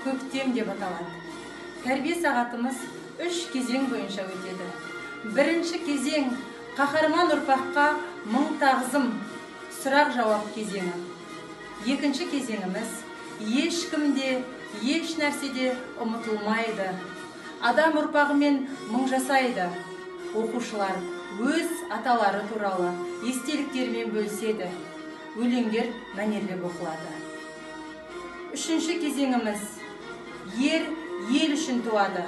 Көктем деп аталады. Тәрбие сағатымыз 3 кезең бойынша өтеді. Бірінші кезең қаһарман ұрпаққа мың тағзым, сұрақ-жауап кезеңі. Екінші кезеңіміз ешкімде, еш нәрседе ұмытылмайды. Адам ұрпағымен мың жасайды. Оқушылар өз аталары туралы естеліктермен бөліседі. Өлеңдер мәнерлеп оқылады. Үшінші кезеңіміз ер ел үшін туады.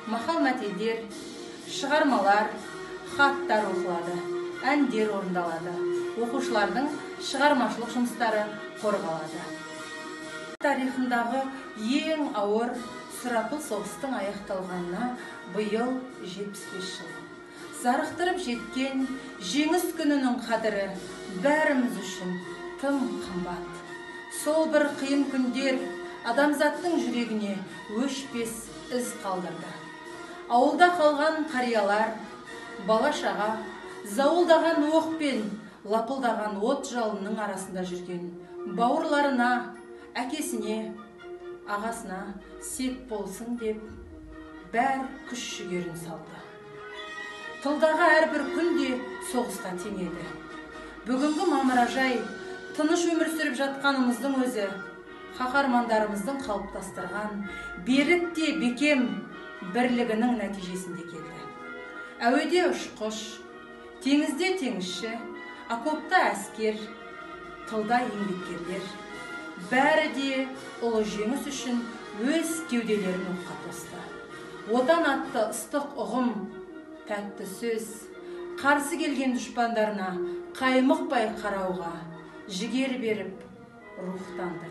Мақал-мәтелдер, шығармалар, хаттар оқылады, әндер орындалады. Оқушылардың шығармашылық жұмыстары қорғалады. Тарихындағы ең ауыр сұрапыл соғыстың аяқталғанына биыл 75 жыл. Зарықтырып жеткен жеңіс күнінің қадірі бәріміз үшін тым қымбат. Сол бір қиын күндер адамзаттың жүрегіне өшпес із қалдырды. Ауылда қалған қариялар, бала-шаға, зауылдаған оқ пен лапылдаған от жалынның арасында жүрген бауырларына, әкесіне, ағасына сеп болсын деп бәр күш жігерін салды. Тылдағы әрбір күн де соғысқа теңеді. Бүгінгі мамыражай тыныш өмір сүріп жатқанымыздың өзі қаһармандарымыздың қалыптастырған берік те бекем бірлігінің нәтижесінде келді. Әуеде ұшқыш, теңізде теңізші, окопта әскер, тылда еңбеккерлер, бәрі де ұлы жеңіс үшін өз кеуделерін оққа тосты. Отан атты ыстық ұғым, тәтті сөз, қарсы келген дұшпандарына қаймықпай қарауға жігер беріп рухтандырды.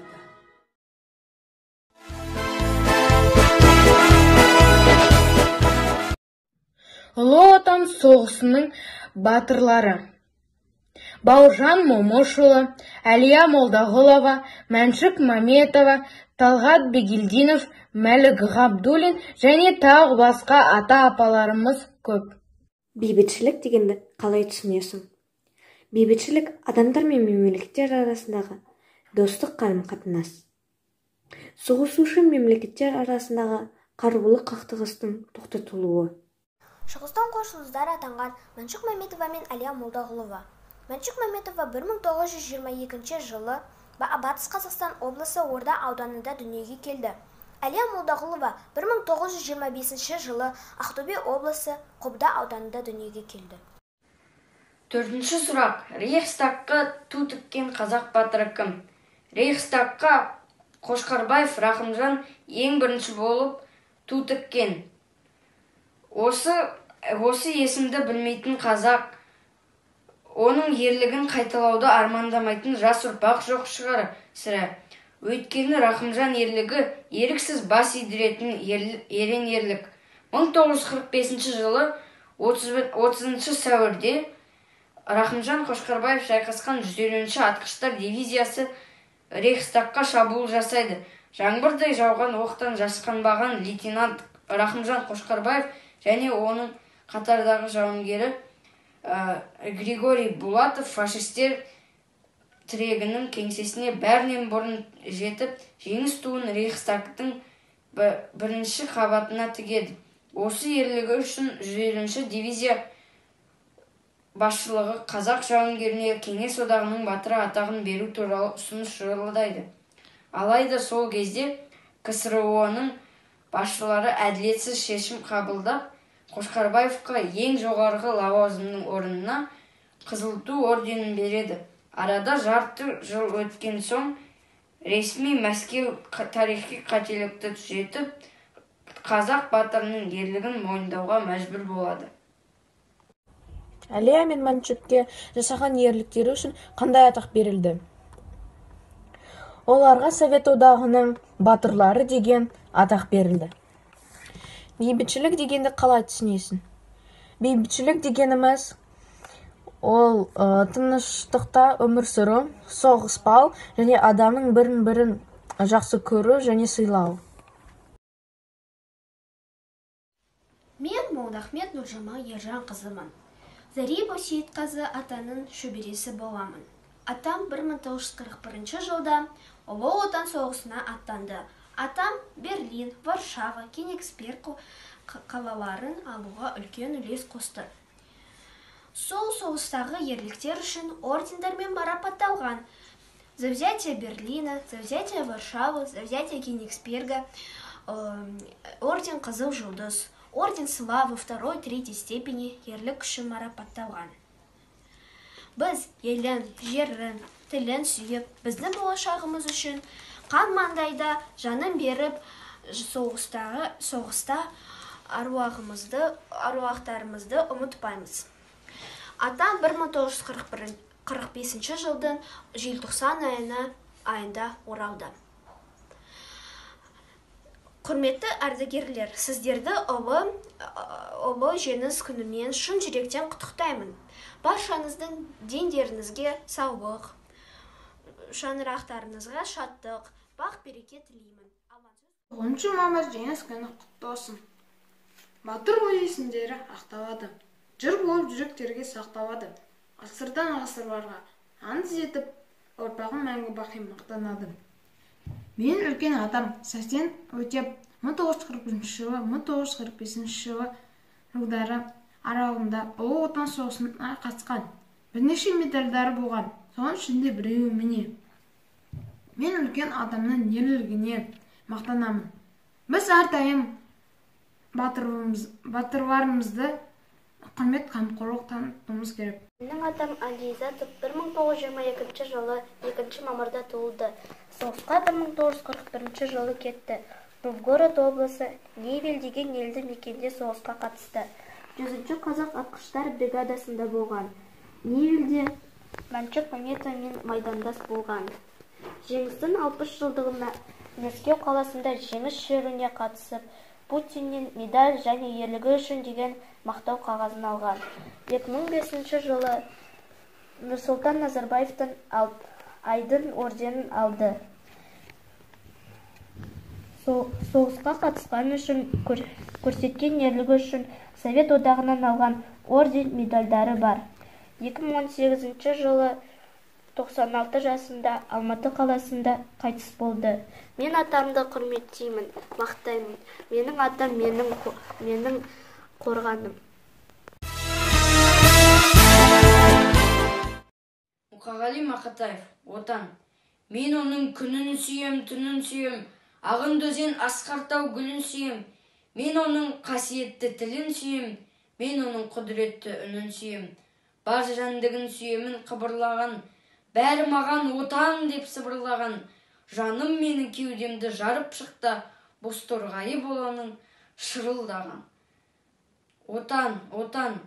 Ұлы Отан соғысының батырлары Бауыржан Момышұлы, Әлия Молдағұлова, Мәншүк Мәметова, Талғат Бегелдинов, Мәлік Ғабдуллин және тағы басқа ата-апаларымыз көп. Бейбітшілік дегенді қалай түсінесің? Бейбітшілік адамдар мен мемлекеттер арасындағы достық қарым-қатынас. Соғысушы мемлекеттер арасындағы қарулы қақтығыстың тоқтатылуы. Шығыстың қош жұлдыздары атанған Мәншүк Мәметова мен Әлия Молдағұлова. Мәншүк Мәметова 1922 жылы Батыс Қазақстан облысы Орда ауданында дүниеге келді. Әлия Молдағұлова 1925 жылы Ақтөбе облысы Қобда ауданында дүниеге келді. Төртінші сұрақ. Рейхстагқа ту тіккен қазақ батыры кім? Рейхстагқа Қошқарбаев Рахымжан ең бірінші болып ту тіккен. Осы есімді білмейтін қазақ, оның ерлігін қайталауды армандамайтын жас ұрпақ жоқ шығар сірә. Өйткені Рахымжан ерлігі еріксіз бас идіретін ерен ерлік. 1945 жылы 30 сәуірде Рахымжан Қошқарбаев шайқасқан 150-ші атқыштар дивизиясы Рейхстагқа шабуыл жасайды. Жаңбырдай жауған оқтан жасқанбаған лейтенант Рахымжан Қошқарбаев және оның қатардағы жауынгері Григорий Булатов фашистер тірегінің кеңсесіне бәрінен бұрын жетіп, жеңіс туын Рейхстагтың бірінші қабатына тігеді. Осы ерлігі үшін 150-ші дивизия басшылығы қазақ жауынгеріне Кеңес Одағының батыры атағын беру туралы ұсыныс жолдайды. Алайда сол кезде КСРО-ның басшылары әділетсіз шешім қабылдап, Қошқарбаевқа ең жоғарғы лауазымның орнына Қызыл Ту орденін береді. Арада жарты жыл өткен соң ресми Мәскеу тарихи қателікті түзетіп, қазақ батырының ерлігін мойындауға мәжбүр болады. Әлия мен Мәншүкке жасаған ерліктері үшін қандай атақ берілді? Оларға Совет Одағының батырлары деген атақ берілді. Бейбітшілік дегенді қалай түсінесің? Бейбітшілік дегеніміз ол тыныштықта өмір сүру, соғыспау және адамның бірін-бірін жақсы көру және сыйлау. Мен Молдахмет Нұржамал Ержан қызымын. Зарипов Сейітқазы атаның шөбересі боламын. Атам 1941 жылда Ұлы Отан соғысына аттанды. Атам Берлин, Варшава, Кенигсберг қалаларын алуға үлкен үлес қосты. Сол соғыстағы ерліктер үшін ордендармен марапатталған. За взятие Берлина, за взятие Варшавы, за взятие Кенигсберга, орден Қызыл Жұлдыз, орден Славы второй, третьей степени ерлік үшін марапатталған. Біз елін, жерін, тілін сүйіп, біздің болашағымыз үшін қан маңдайда жанын беріп, соғыста аруақтарымызды ұмытпаймыз. Атам 1945 жылдың желтоқсан айында оралды. Құрметті ардагерлер, сіздерді ұлы жеңіс күнімен шын жүректен құттықтаймын. Баршаңыздың дендеріңізге саулық, шаңырақтарыңызға шаттық, бақ береке тілеймін. 10 мамыр жеңіс күні құтты болсын. Батыр ой есімдері ақталады, жыр болып жүректерге сақталады. Ғасырдан ғасырларға аңыз етіп, ұрпағым мәңгі бақи мақтанады. Мен үлкен атам Сәсен Өтеп 1941 жылы 1945 жылы жылдары аралығында Ұлы Отан соғысына қатысқан. Бірнеше медальдары болған, соның ішінде біреуі міне. Мен үлкен атамның ерлігіне мақтанамын. Біз әрдайым батырларымызды құрмет, қамқорлық танытуымыз керек. Менің атам Ализатов 1922 жылы 2 мамырда туылды. Соғысқа 1941 жылы кетті. Новгород облысы Невель деген елді мекенде соғысқа қатысты. 100-ші қазақ атқыштар бригадасында болған. Невельде Мәншүк Мәметовамен майдандас болған. Жеңістің 60 жылдығына Мәскеу қаласында жеңіс шеруіне қатысып, Путиннен медаль және ерлігі үшін деген мақтау қағазын алған. 2005 жылы Нұрсұлтан Назарбаевтан Айдын орденін алды. Соғысқа қатысқаны үшін, көрсеткен ерлігі үшін Совет Одағынан алған орден медальдары бар. 2018 жылы 96 жасында Алматы қаласында қайтыс болды. Мен атамды құрметтеймін, мақтаймын. Менің атам менің қорғаным. Мұқағали Мақатаев, Отан. Мен оның күнін сүйем, түнін сүйем, ағынды өзен асқар тау гүлін сүйем. Мен оның қасиетті тілін сүйем, мен оның құдіретті үнін сүйем. Бар жәндігін сүйемін қыбырлаған, бәрі маған отан деп сыбырлаған. Жаным менің кеудемді жарып шықты, бозторғайы боланың шырылдаған. Отан, отан,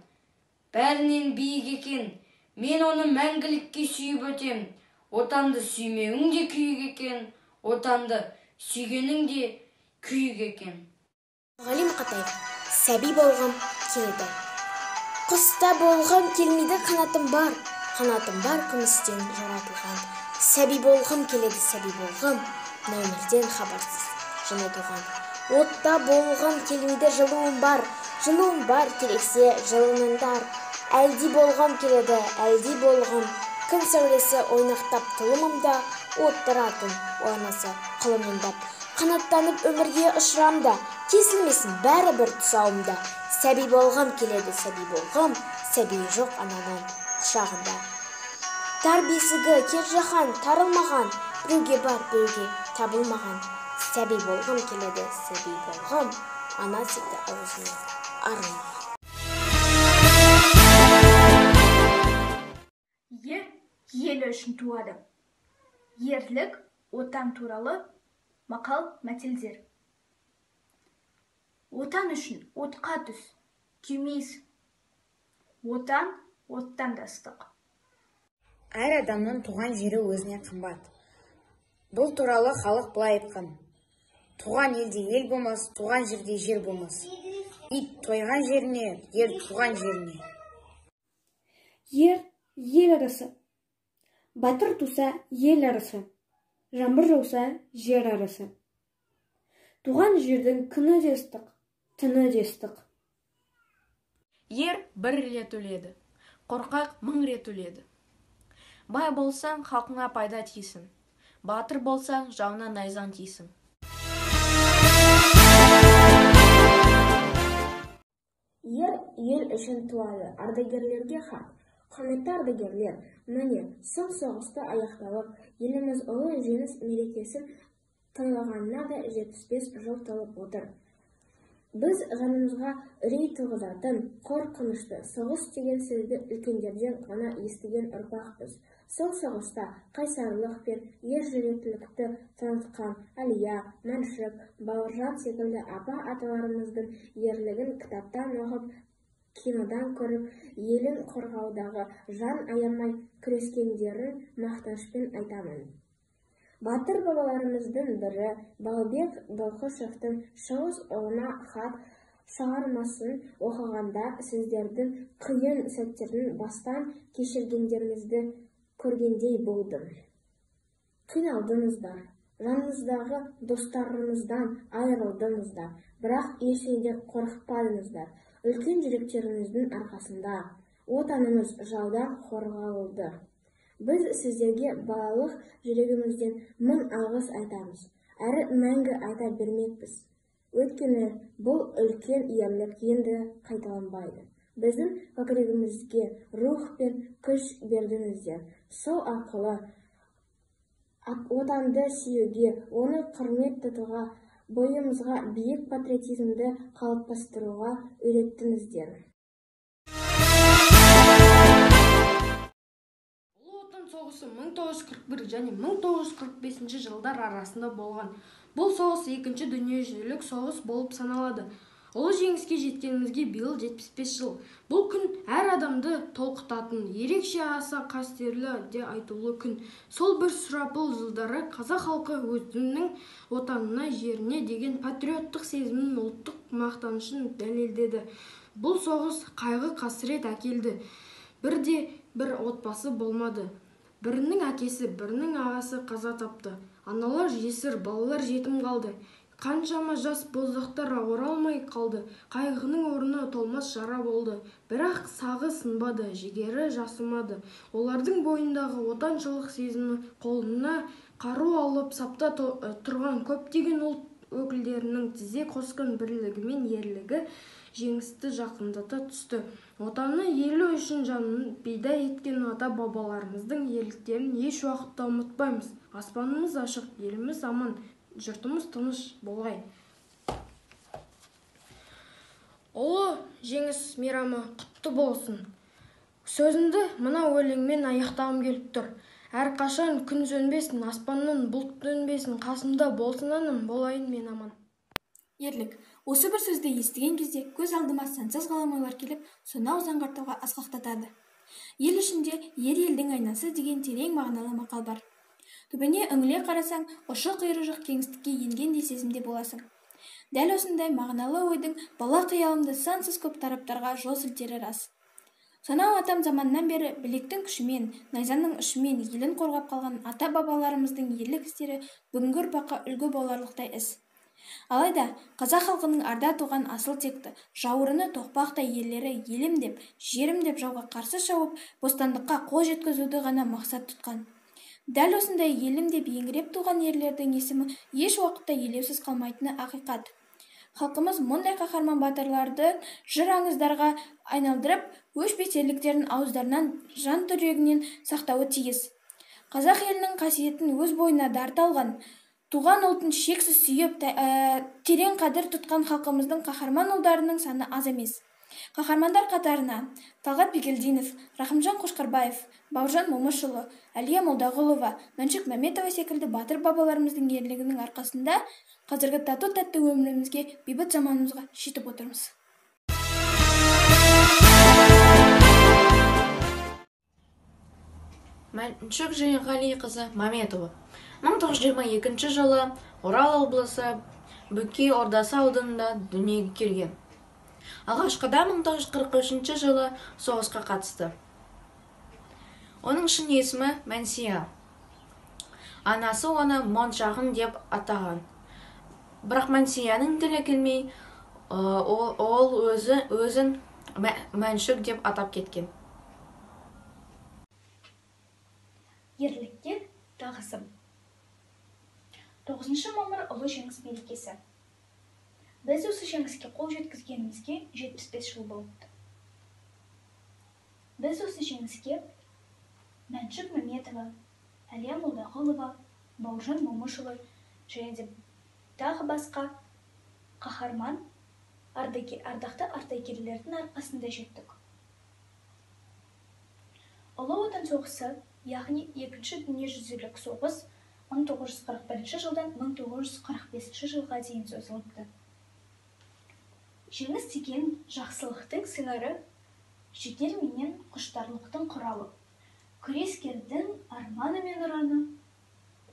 бәрінен биік екен, мен оны мәңгілікке сүйіп өтем. Отанды сүймеуің де күйік екен, отанды сүйгенің де күйік екен. Мұқағали Мақатаев, сәби болғым келеді. Құста болғым келмейді, қанатым бар, қанатым бар күмістен жаратылған. Сәби болғым келеді, сәби болғым, мына өмірден хабарсыз жаңа туған. Отта болғым келмейді, жылуым бар, жылуым бар, керексе жылыныңдар. Әлди болғым келеді, әлди болғым, күн сәулесі ойнақтап тұлымымда, оттыратын ойнасы құлынымдап. Қанаттанып өмірге ұшырам да, кесілмесін бәрі бір тұсауымда. Сәби болғым келеді, сәби болғым, сәби жоқ ананың құшағында. Тар бесігі кер жаһан тарылмаған, біреуге бар, біреуге табылмаған. Сәби болғым келеді, сәби болғым, ана сүті аузынан арылмаған. Ер елі үшін туады. Ерлік отан туралы мақал мәтелдер. Отан үшін отқа түс, күймейсің. Отан оттан да ыстық. Әр адамның туған жері өзіне қымбат. Бұл туралы халық былай айтқан: туған елде ел болмас, туған жерде жер болмас. Ит тойған жеріне, ер туған жеріне. Ер ел арысы. Батыр туса ел арысы. Жаңбыр жауса жер арысы. Туған жердің күні де ыстық, түні де ыстық. Ер бір рет өледі, қорқақ мың рет өледі. Бай болсаң, халқыңа пайда тисін. Батыр болсаң, жауына найзаң тисін. ел үшін туады. Ардагерлерге хат. Құрметті ардагерлер, міне, сұм соғысты аяқталып, еліміз ұлы жеңіс мерекесін тойлағанына да 75 жыл толып отыр. Біз жанымызға үрей туғызатын, қорқынышты соғыс деген сөзді үлкендерден ғана естіген ұрпақпыз. Сол соғыста қайсарлық пен ержүректілікті танытқан Әлия, Мәншүк, Бауыржан секілді апа-аталарымыздың ерлігін кітаптан оқып, кинодан көріп, елін қорғаудағы жан аямай күрескендерін мақтанышпен айтамын. Батыр бабаларымыздың бірі Балбек Балқышевтың «Шыңғыс ұлына хат» шығармасын оқығанда сіздердің қиын сәттерін бастан кешіргендеріңізді көргендей болдым. Қиналдыңыздар, жаныңыздағы достарыңыздан айырылдыңыздар, бірақ ештеңеден қорықпадыңыздар. Үлкен жүректеріңіздің арқасында отанымыз жаудан қорғалды. Біз сіздерге балалық жүрегімізден мың алғыс айтамыз, әрі мәңгі айта бермекпіз. Өйткені бұл үлкен ерлік енді қайталанбайды. Біздің көкірегімізге рух пен күш бердіңіздер. Сол арқылы отанды сүюге, оны құрмет тұтуға, бойымызға биік патриотизмді қалыптастыруға үйреттіңіздер. Ұлы Отан соғысы 1941 және 1945 жылдар арасында болған. Бұл соғыс екінші дүниежүзілік соғыс болып саналады. Ұлы жеңіске жеткенімізге биыл 75 жыл. Бұл күн әр адамды толқытатын, ерекше аса қастерлі де айтулы күн. Сол бір сұрапыл жылдары қазақ халқы өзінің отанына, жеріне деген патриоттық сезімін, ұлттық мақтанышын дәлелдеді. Бұл соғыс қайғы-қасірет әкелді. Бірде бір отбасы болмады. Бірінің әкесі, бірінің ағасы қаза тапты. Аналар жесір, балалар жетім қалды. Қаншама жас боздақтар оралмай қалды. Қайғының орны толмас жара болды. Бірақ сағы сынбады, жігері жасымады. Олардың бойындағы отаншылық сезімі қолына қару алып сапта тұрған көптеген ұлт өкілдерінің тізе қосқан бірлігі мен ерлігі жеңісті жақындата түсті. Отаны елі үшін жанын пида еткен ата-бабаларымыздың ерліктерін еш уақытта ұмытпаймыз. Аспанымыз ашық, еліміз аман, жұртымыз тыныш болғай. Ұлы жеңіс мейрамы құтты болсын. Сөзімді мына өлеңмен аяқтағым келіп тұр. Әрқашан күн сөнбесін, аспаннан бұлт төнбесін, қасымда болсын аным, болайын мен аман. Ерлік. Осы бір сөзді естіген кезде көз алдыма сансыз ғалам ойлар келіп, сонау заңғар асқақтатады. Ел ішінде ер елдің айнасы деген терең мағыналы мақал бар. Түбіне үңіле қарасаң, ұшы-қиыры жоқ кеңістікке енгендей сезімде боласың. Дәл осындай мағыналы ойдың бала қиялымды сансыз көп тараптарға жол сілтері рас. Сонау атам заманнан бері білектің күшімен, найзаның ұшымен елін қорғап қалған ата-бабаларымыздың ерлік істері бүгінгі ұрпаққа үлгі боларлықтай іс. Алайда, қазақ халқының арда туған асыл текті, жауырыны тоқпақтай ерлері елім деп, жерім деп жауға қарсы шауып, бостандыққа қол жеткізуді ғана мақсат тұтқан. Дәл осындай елім деп еңіреп туған ерлердің есімі еш уақытта елеусіз қалмайтыны ақиқат. Халқымыз мұндай қаһарман батырларды жыр аңыздарға айналдырып, өшпес ерліктерін ауыздарынан, жан түрегінен сақтауы тиіс. Қазақ елінің қасиетін өз бойына дарыта алған, туған ұлтын шексіз сүйіп, терең қадір тұтқан халқымыздың қаһарман ұлдарының саны аз емес. Қаһармандар қатарына Талғат Бигелдинов, Рахымжан Қошқарбаев, Бауыржан Момышұлы, Әлия Молдағұлова, Мәншүк Мәметова секілді батыр бабаларымыздың ерлігінің арқасында қазіргі тату-тәтті өмірімізге, бейбіт заманымызға жетіп отырмыз. Мәншүк Жиенғалиқызы Мәметова 1922 жылы Орал облысы Бөкей Ордасы ауданында дүниеге келген. Алғашқыда 1943 жылы соғысқа қатысты. Оның шын есімі Мәнсия. Анасы оны Моншағын деп атаған. Бірақ Мәнсияның тілі келмей, ол өзін Мәншүк деп атап кеткен. Ерлікке тағзым. 9 мамыр ұлы жеңіс мерекесі. Біз осы жеңіске қол жеткізгенімізге 75 жыл болыпты. Біз осы жеңіске Мәншүк Мәметова, Әлия Молдағұлова, Бауыржан Момышұлы және де тағы басқа қаһарман ардақты ардагерлердің арқасында жеттік. Ұлы Отан соғысы, яғни Екінші дүниежүзілік соғыс 1941 жылдан 1945 жылға дейін созылыпты. Жеңіс деген жақсылықтың сыңары, жігер менен құштарлықтың құралы, күрескердің арманы мен ұраны,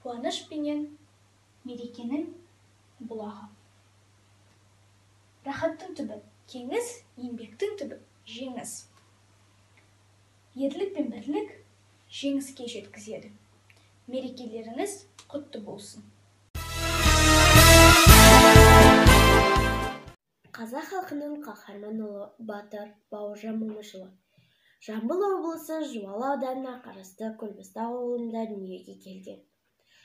қуаныш пенен мерекенің бұлағы. Рахаттың түбі кеңіс, еңбектің түбі жеңіс. Ерлік пен бірлік жеңіске жеткізеді. Мерекелеріңіз құтты болсын. Қазақ халқының қаһарман ұлы батыр Бауыржан Момышұлы Жамбыл облысы Жуалы ауданына қарасты Көлбастау ауылында дүниеге келген.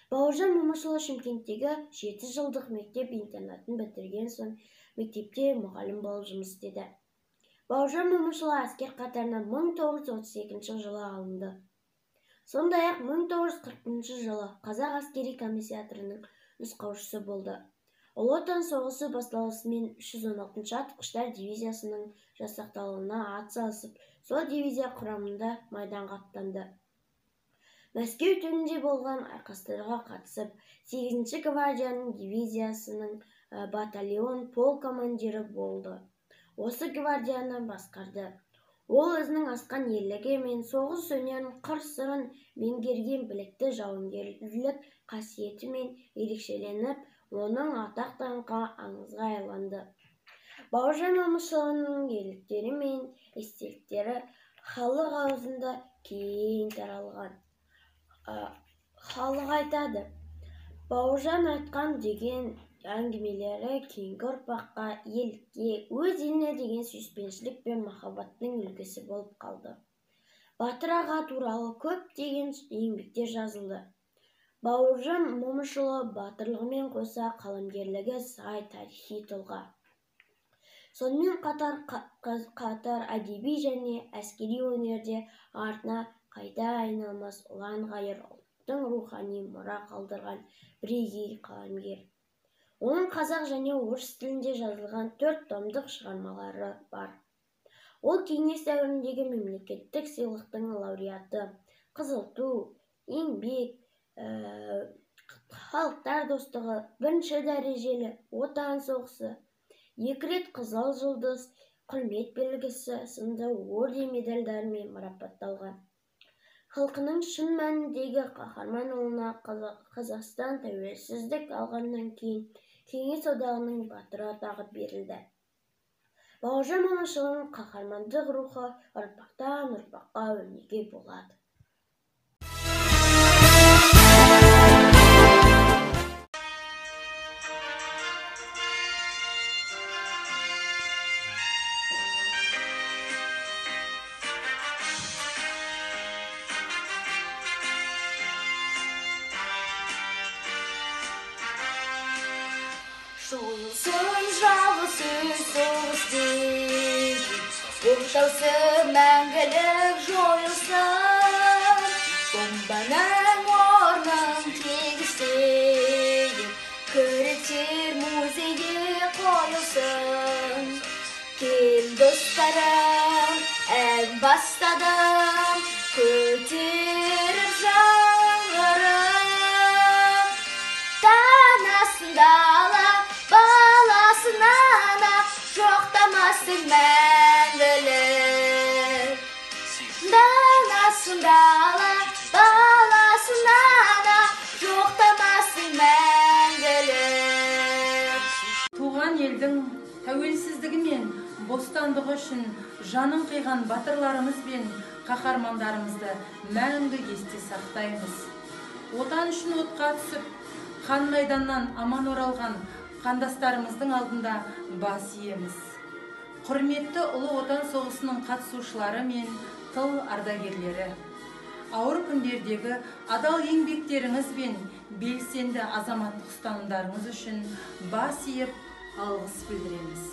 Бауыржан Момышұлы Шымкенттегі 7 жылдық мектеп-интернатын бітірген соң мектепте мұғалім болып жұмыс істеді. Бауыржан Момышұлы әскер қатарына 1932 жылы алынды. Сондай-ақ 1941 жылы Қазақ әскери комиссариатының нұсқаушысы болды. Ұлы Отан соғысы басталысымен 316-шы атқыштар дивизиясының жасақталуына атсалысып, сол дивизия құрамында майданға аттанды. Мәскеу түбінде болған айқастарға қатысып, 8-ші гвардияның дивизиясының батальон полк командирі болды. Осы гвардияны басқарды. Ол өзінің асқан ерлігі мен соғыс өнерін қыр-сырын меңгерген білікті жауынгерлік қасиетімен ерекшеленіп, оның атақ-даңқы аңызға айланды. Бауыржан Момышұлының ерліктері мен естеліктері халық аузында кең таралған. Халық айтады, Бауыржан айтқан деген әңгімелері кейінгі ұрпаққа елге, өз еліне деген сүйіспеншілік пен махаббаттың үлгісі болып қалды. Батыр аға туралы көптеген еңбектер жазылды. Бауыржан Момышұлы батырлығымен қоса қаламгерлігі сай тарихи тұлға. Сонымен қатар әдеби және әскери өнерде артына қайта айналмас ұлан-ғайыр ұлттың рухани мұра қалдырған бірегей қаламгер. Оның қазақ және орыс тілінде жазылған 4 томдық шығармалары бар. Ол кеңес дәуіріндегі мемлекеттік сыйлықтың лауреаты, Қызыл ту, Еңбек, Халықтар достығы, бірінші дәрежелі Отан соғысы, 2 рет Қызыл жұлдыз, құрмет белгісі сынды орден медальдармен марапатталған. Халқының шын мәніндегі қаһарман ұлына Қазақстан тәуелсіздік алғаннан кейін Кеңес Одағының батыры атағы берілді. Бауыржан Момышұлының қаһармандық рухы ұрпақтан ұрпаққа өнеге болады. Жойылсын жалғыз сөз соғыс деген, оқтаусы мәңгілік жойылсын. Бомбаның орнын тегістейік, күректер музейге қойылсын. Кел достарым, ән бастадым, көтеріп жаңғырып. Танасын дала, баласын ана, жоқтамасын мәңгілік. Данасын дала, баласын ана, жоқтамасын мәңгілік. Туған елдің тәуелсіздігі мен бостандығы үшін жанын қиған батырларымыз бен қаһармандарымызды мәңгі есте сақтаймыз. Отан үшін отқа түсіп, қан майданнан аман оралған қандастарымыздың алдында бас иеміз. Құрметті Ұлы Отан соғысының қатысушылары мен тыл ардагерлері, ауыр күндердегі адал еңбектеріңіз бен белсенді азаматтық ұстанымдарыңыз үшін бас иіп алғыс білдіреміз.